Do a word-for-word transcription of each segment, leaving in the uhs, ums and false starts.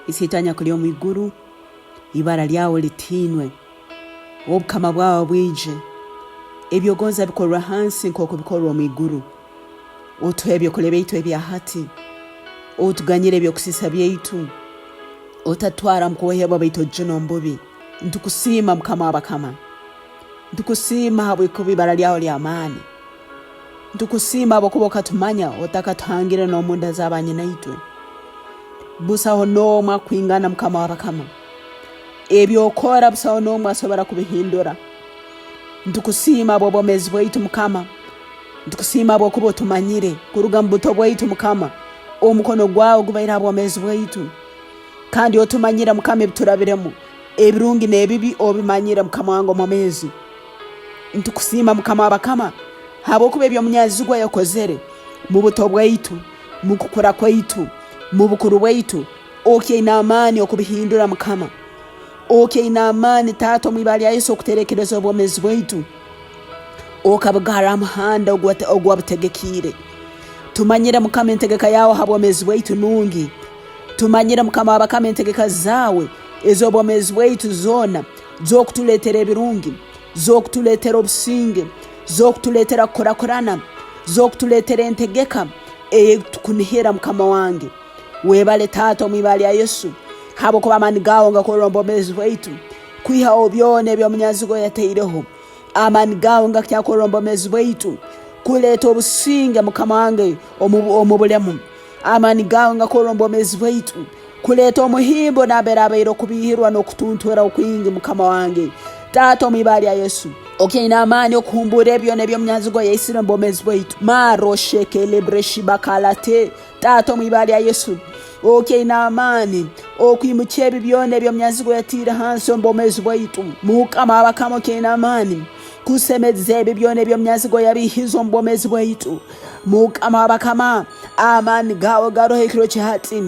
Ise itwe anyakuli omu iguru, ibara lyawe litiinwe, obukama bwawe bwije, eby'ogonza bikorwe hansi nk'oku bikorwa omu iguru. Otuhe ebyokulya byaitu ebya hati, otuganyire eby'okusiisa byaitu, otatwara mu kubohebwa, baitu ojune omu bubi. Nitukusiima, Mukama wa bakama. Nitukusiima habw'okuba ibara lyawe ly'amaani. Nitukusiima habwokuba okatumanya, otakatuhangire n'omu nda za banyinaitwe. Busaho n'omu akwingana, Mukama wa bakama. Eby'okora busaho n'omu asobora kubihindura. Nitukusiima habw'obwomeezi bwaitu, Mukama. Nitukusiima habwokuba otumanyire kuruga mu buto bwaitu, Mukama. Omukono gwawe gubaire ha bwomeezi bwaitu. Kandi otumanyire, Mukama, ebiturabiremu, ebirungi n'ebibi obimanyire, Mukama wange omwomeezi. Nitukusiima, Mukama wa bakama, habwokuba eby'omunyazigwa yakozere mu buto bwaitu, mu kukura kwaitu, mu bukuru bwaitu, okyaine amaani okubihindura, Mukama. Okyaine amaani, Taata, omu ibara lya Yesu, okuterekereza obwomeezi bwaitu, okabugarra ha muhanda ogwa, ogwa butegekiire. Tumanyire, Mukama, entegeka yaawe ha bwomeezi bwaitu nungi. Tumanyire, Mukama wa bakama, entegeka zaawe ez'obwomeezi bwaitu zoona, z'okutuleetera ebirungi, z'okutuleetera obusinge, z'okutuleetera kukurakurana, z'okutuleetera entegeka ey'etukunihira, Mukama wange. Webale, Taata, omu ibara lya Yesu, habwokuba amaani gaawe ngakorra omu bwomeezi bwaitu, kwihaho byona eby'omunyanzigo yataireho. Amaani gaawe ngakyakorra omu bwomeezi bwaitu, kuleeta obusinge, Mukama wange, omu, omu bulemu. Amaani gaawe ngakorra omu bwomeezi bwaitu, kuleeta omuhimbo nambere abaire okubiihirwa n'okutuntura okwingi, Mukama wange. Taata, omu ibara lya Yesu, okyaine amaani okuhumbuura ebi byona eby'omunyanzigo yaisire omu bwomeezi bwaitu. Maro shekele breshiba kalate. Taata, omu ibara lya Yesu, okyaine amaani okwimukya ebi byona eby'omunyanzigo yataire hansi omu bwomeezi bwaitu. Mukama wa bakama, okyaine amaani kusemeza ebi byona eby'omunyanzigo yabiihize omu bwomeezi bwaitu. Mukama wa bakama, amaani gaawe garoho ekiro kya hati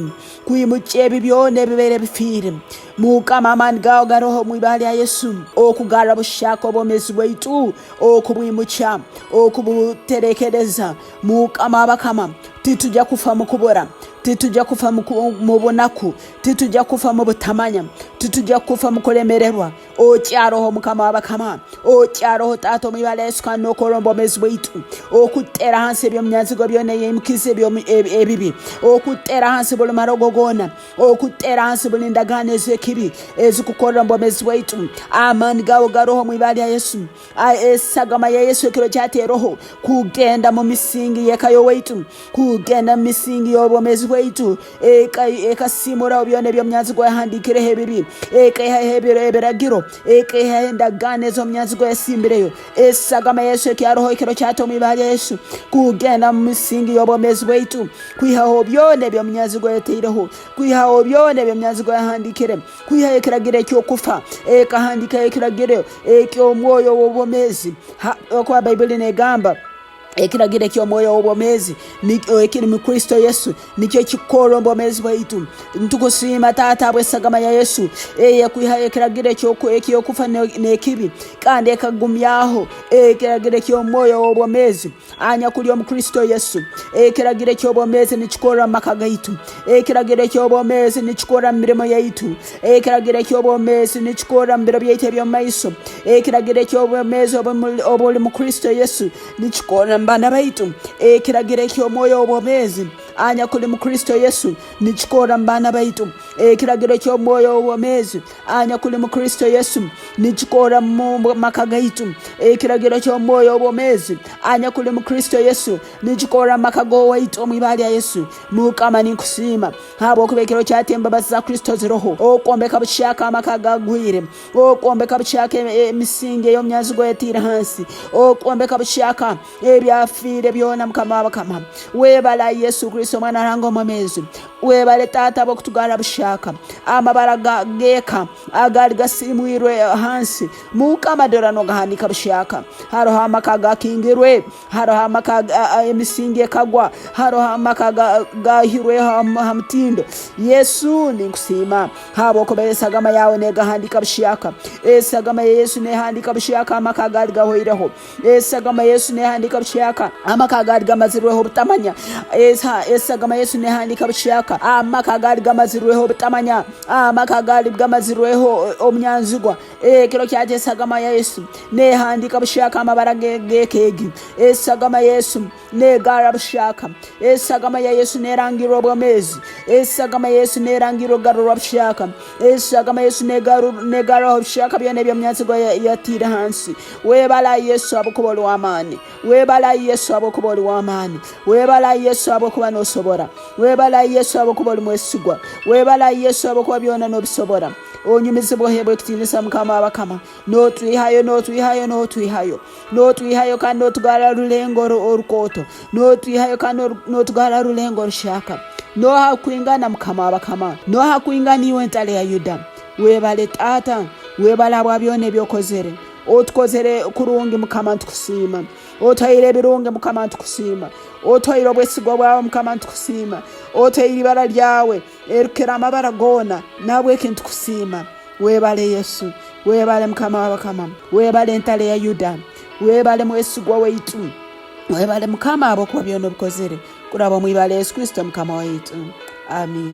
kwimukya ebi byona ebibaire bifiire. Mukama, amaani gaawe garoho omu ibara lya Yesu okugarra buhyaka obwomeezi bwaitu, okubwimukya, okubuterekereza. Mukama wa bakama, titugya kufa mu kubura, titugya kufa mu ku-, mu bunaku, titugya kufa mu butamanya, titugya kufa mu kulemererwa. Okyaroho, Mukama wa bakama, okyaroho, Taata, omu ibara lya Yesu, kandi n'okora omu bwomeezi bwaitu, okutera hansi eby'omunyanzigo byona ebyaimukize eby'omu-, ebi-, ebibi, okutera hansi buli marogo goona, okutera hansi buli ndagaano ez'ekibi ezikukorra omu bwomeezi bwaitu. Amaani gaawe garoho omu ibara lya Yesu. A-, esagama ya Yesu ekiro kyateeroho kugenda mu misingi y'eka y'owaitu, kugenda mu misingi y'obwomeezi bwaitu, eka-, ekasiimuraho byona eby'omunyanzigo yahandiikireho ebibi, ekaihaho ebiro-, ebiragiro, ekaihaho endagaano ez'omunyanzigo yasimbireyo. Esagama ya Yesu ekyaroho ekiro kyata omu ibara lya Yesu, kugenda mu misingi y'obwomeezi bwaitu, kwihaho byona eby'omunyanzigo yataireho, kwihaho byona eby'omunyanzigo yahandiikire. Kwihayo ekiragiro eky'okufa, ekahandiikayo ekiragiro eky'omwoyo w'obwomeezi. Ha, okuba Baibuli negamba, ekiragiro eky'omwoyo w'obwomeezi ni-, ekiri mu Kristo Yesu, nikyo kikora omu bwomeezi bwaitu. Nitukusiima, Taata, habw'esagama ya Yesu, eyakwihayo ekiragiro eky'oku-, eky'okufa ne-, n'ekibi, kandi ekagumyaho ekiragiro eky'omwoyo w'obwomeezi. Anyakuli omu Kristo Yesu, ekiragiro eky'obwomeezi nikikorra omu maka gaitu. Ekiragiro eky'obwomeezi nikikorra omu mirimo yaitu. Ekiragiro eky'obwomeezi nikikorra omu biro byaitu eby'omu maiso. Ekiragiro eky'obwomeezi obu mu-, obuli mu Kristo Yesu nikikorra omu baana baitu. Ekiragiro eky'omwoyo w'obwomeezi anyakuli mu Kristo Yesu nikikorra omu baana baitu. Ekiragiro ky'omwoyo w'obwomeezi anyakuli mu Kristo Yesu nikikorra mu maka gaitu. Ekiragiro ky'omwoyo w'obwomeezi anyakuli mu Kristo Yesu nikikorra mu maka g'owaitu omu ibara lya Yesu. Mukama, ninkusiima habwokuba ekiro kyati embabazi za Kristo ziroho. Okwombeka buhyaka amaka agagwire, okwombeka buhyaka em-, emisingi ey'omunyanzigo yataire hansi, okwombeka buhyaka ebyafiire byona, Mukama wa bakama. Webale, Yesu Kristo, Omwana Ruhanga omwomeezi. Webale, Taata, habw'okutugarra buhyaka. Amabara ga-, g'eka agaali gasiimwirwe hansi, Mukama, dora, nogahandiika buhyaka. Haroho amaka agakingirwe, haroho amaka aga-, a-, a-, emisingi ekagwa, haroho amaka aga-, gahirweho ha, ha mutindo. Yesu, ninkusiima habwokuba esagama yaawe negahandiika buhyaka. Esagama ya Yesu nehandiika buhyaka amaka agaali gahoireho. Esagama ya Yesu nehandiika buhyaka amaka agaali gamazirweho obutamanya. Esa-, Esagama Yesu nehandiika buhyaka amaka agaali gamazirweho obutamanya, amaka agaali gamazirweho obunyanzigwa. Ekiro kyakyo esagama ya Yesu nehandiika buhyaka amabara ge-, g'eka egi. Esagama Yesu negarra buhyaka. Esagama ya Yesu nerangirra obwomeezi. Esagama ya Yesu nerangirra okugarurwa buhyaka. Esagama Yesu negaru-, negarraho buhyaka byona eby'omunyanzigwa ya-, yatiire hansi. Webale Yesu habwokuba oli w'amaani. Webale Yesu habwokuba oli w'amaani. Webale Yesu habwokuba nosobora. Webale Yesu habwokuba oli mwesigwa. Webale Yesu habwokuba byona nobisobora. Onyumizibwe, ohebwe ekitiinisa, Mukama w'abakama. Notwihayo, notwihayo, notwihayo. Notwihayo kandi notugarra rulengo oru-, orukooto. Notwihayo kandi oru-, notugarra rulengo oruhyaka. Noha kwingana, Mukama w'abakama? Noha kwingana iwe, entale ya Yuda? Webale, Taata. Webale habwa byona eby'okozere. Otukozere kurungi, Mukama, nitukusiima. Otuhaire ebirungi, Mukama, nitukusiima. Otuhaire obwesigwa bwawe, Mukama, nitukusiima. Otuhaire ibara lyawe erikukira amabara goona, nahabweki nitukusiima. Webale Yesu, webale Mukama w'abakama, webale entale ya Yuda, webale mwesigwa waitu, webale Mukama habwokuba byona obikozere, kuraba omu ibara lya Yesu Kristo Mukama waitu. Amiina.